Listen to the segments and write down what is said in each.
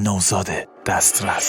نەوزاد دەستڕەس.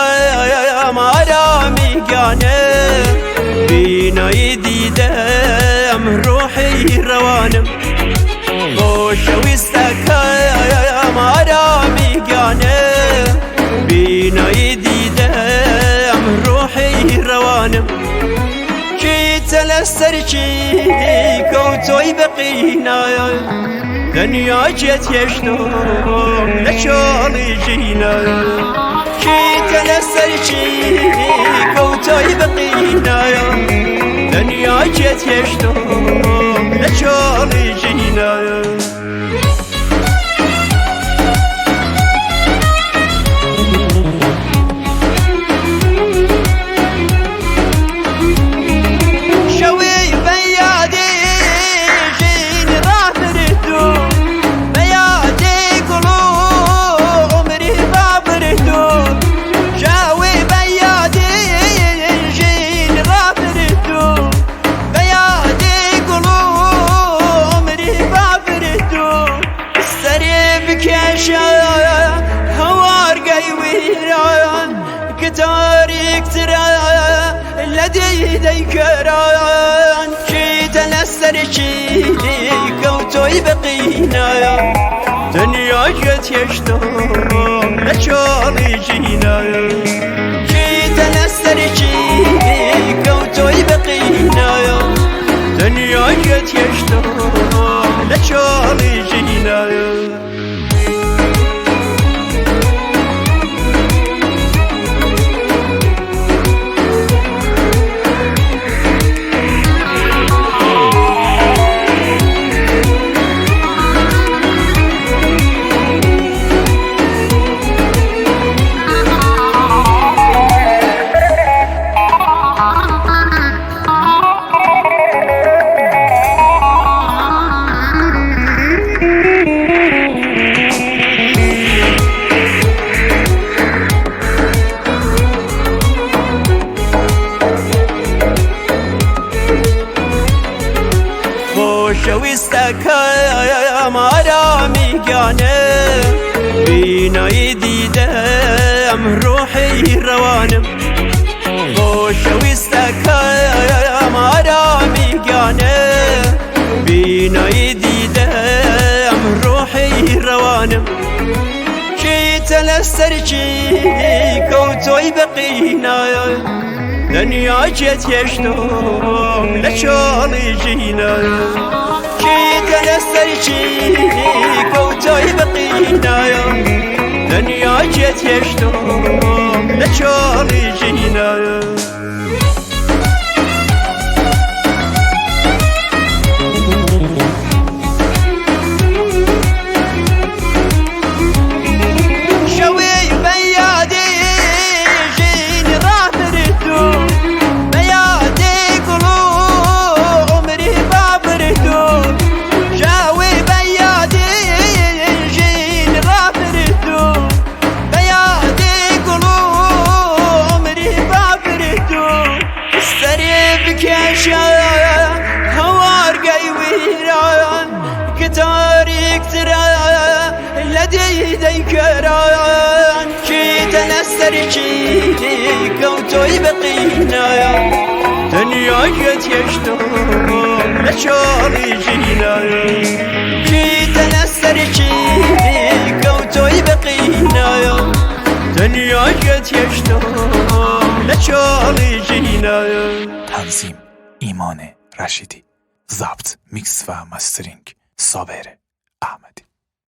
خۆشەویستەکەم ئارامی گیانە بینایی دیدەم ڕۆحی ڕەوانم خۆشەویستەکەم ئارامی گیانە بینایی دیدەم ڕۆحی ڕەوانم کیتە لەسەر چی کەوتۆی بەقینایە دنیا جێت هێشتۆ لە چۆڵی ژینە کیتە لەسەر چی کەوتۆی بەقینایە دنیا جێت هێشتۆ لە چۆڵی ژینە. شەوی بەیادی ژینی ڕابردوو بەیادی گوڵ و عومری بابردوو شەوی بەیادی ژینی ڕابردوو بەیادی گوڵ و عومری بابردوو سەری بکێشە هەوارگەی ویران کە تاریکترە لە دیدەی کەران چیتە لەسەر چی کەوتۆی بەقینایە دنیا جێت هێشتۆ لە چۆڵی ژینایە چیتە لەسەر چی کەوتۆی بەقینایە دنیا جێت هێشتۆ لە چۆڵی ژینایە. خۆشەویستەکەم ئارامی گیانە بینایی دیدەم ڕۆحی ڕەوانم خۆشەویستەکەم ئارامی گیانە بینایی دیدەم ڕۆحی ڕەوانم چیتە لەسەر چی کەوتۆی بەقینایە دنیا جێت هێشتۆ لە چۆڵی ژینە چیتە لەسەر چی کەوتۆی بەقینایە دنیا جێت هێشتۆ لە چۆڵی ژینە. شەوی بەیادی ژینی ڕابردوو بەیادی گوڵ و عومری بابردوو شەوی بەیادی ژینی ڕابردوو بەیادی گوڵ و عومری بابردوو سەری بکێشە هەوارگەی ویران کە تاریکترە لە دیدەی کەران چیتە لەسەر چی کەوتۆی بەقینایە دنیا جێت هێشتۆ لە چۆڵی ژینایە چیتە لەسەر چی کەوتۆی بەقینایە دنیا جێت هێشتۆ لە چۆڵی ژینایە. تنظیم ایمان رشیدی ضبط میکس و mastering صابر احمدی.